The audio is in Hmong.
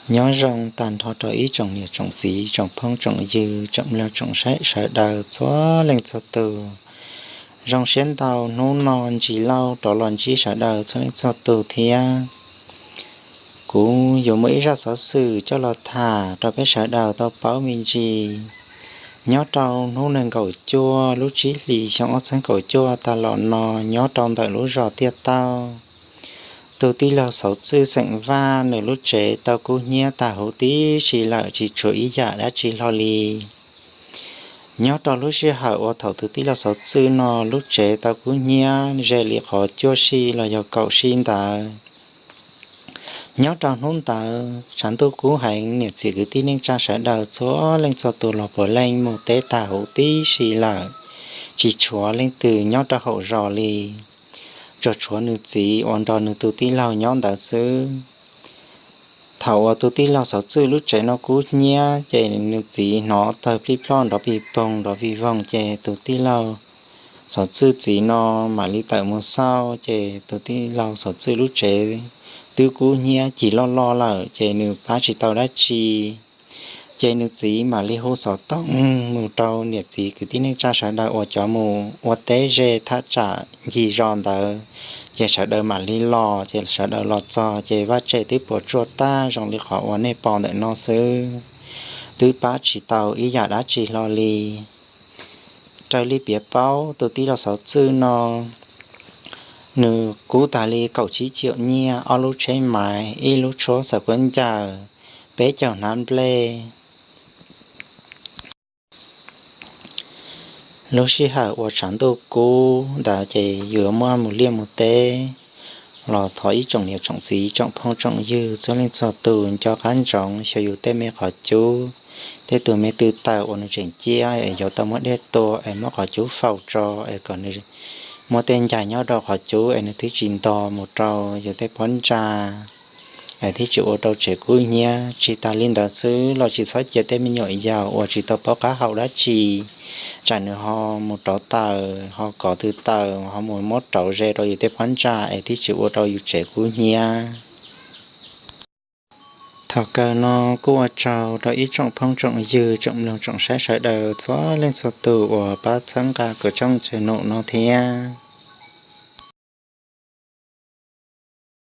Nyob zoo tag nrho rau ib tsoom niam tsoom txiv, tsoom phooj tsoom ywg, tsoom mloog tsoom saib sawv daws txhua leej txhua tus. Zoo siab ntau hnub no Ntsis Lauj rov los ntsib sawv daws txhua leej txhua tus thiab. Kuv yuav muaj ib zaj xov xwm coj los tham rau peb sawv daws tau paub me ntsis. Nyob rau hnub nees nkaum cuaj lub tsib hlis xyoo ob txhiab kaum cuaj tag los no, nyob rau ntawm lub zos Tiaj Tauj, tus tij laug Xauv Txwj xeem Vaj nws lub tsev tau kub hnyiab tag huv tib si lawm, tsis tshuav ib yam dab tsi hlo li. Nyob rau lub sij hawm uas thaum tus tij laug Xauv Txwj no lub tsev tau kub hnyiab ze li qhov cuaj si los yog kaum si ntawd, nyob rau hnub ntawd tshav ntuj kub heev, niam txiv kwv tij neej tsa sawv daws txhua leej txhua tus los puav leej mus teb tag huv tib si lawm, tsis tshuav leej twg nyob rau hauv zos li, tsuas tshuav nws txiv uas nrog nws tus tij laug nyob ntawd xwb. Thaum uas tus tij laug Xauv Txwj lub tsev no kub hnyiab ces nws txiv hnov tawg plij ploj nrov pig poog nrov pig voog, ces tus tij laug Xauv Txwj txiv no mam li tawm mus xauj, ces tus tij laug Xauv Txwj lub tsev twb kub hnyiab cig loj loj lawm, ces nws pab tsis tau dab tsi. Ces nws txiv mam li hu xov tooj mus rau niam txiv kwv tij neej tsa sawv daws uas cov mus ua teb ze thaj tsam ncig zos ntawd, ces sawv daws mam li los. Ces sawv daws los txog ces vaj tse twb puas tsuaj tag zoo li qhov uas nej pom ntawm no xwb, twb pab tsis tau ib yam dab tsi hlo li. Raws li piav paub, tus tij laug Xauv Txwj no nws kub tag li kaum tsib ciam nyiaj, ob lub tsheb maiv, ib lub tshuab xaws kuab ncaws, peb caug hnab nplej. Lub sij hawm uas tshav ntuj kub ntawd ces yus muaj mus liaj mus teb, los thov ib tsoom niam tsoom txiv tsoom phooj tsoom ywg txhua leej txhua tus nco qab ntsoov xyuas yus tej me qhov cub, tej tus me tw taws uas nws tseem ciaj es yuav tau muab dej tua es muab qhov cub faus tso es kom nws muaj tej ncas nyob rau qhov cub es nws twb tsis ntog mus rau yus tej phab ntsa, es thiaj tsis ua rau tsev kub hnyiab. Tsis tas li ntawd xwb los tsis txhob cia tej me nyuam yaus uas tsis tau paub qab hau dab tsi tsam nws ho mus rauv taws, ho kov tw taws ho mus muab rauv ze rau yus tej phab ntsa es thiaj tsis ua rau yus tsev kub hnyiab. Thaum kawg no kuj ua tsaug rau ib tsoom phooj tsoom ywg tsoom mloog tsoom saib sawv daws txhua leej txhua tus uas pab txhawb nqa kuv tshooj channel no thiab.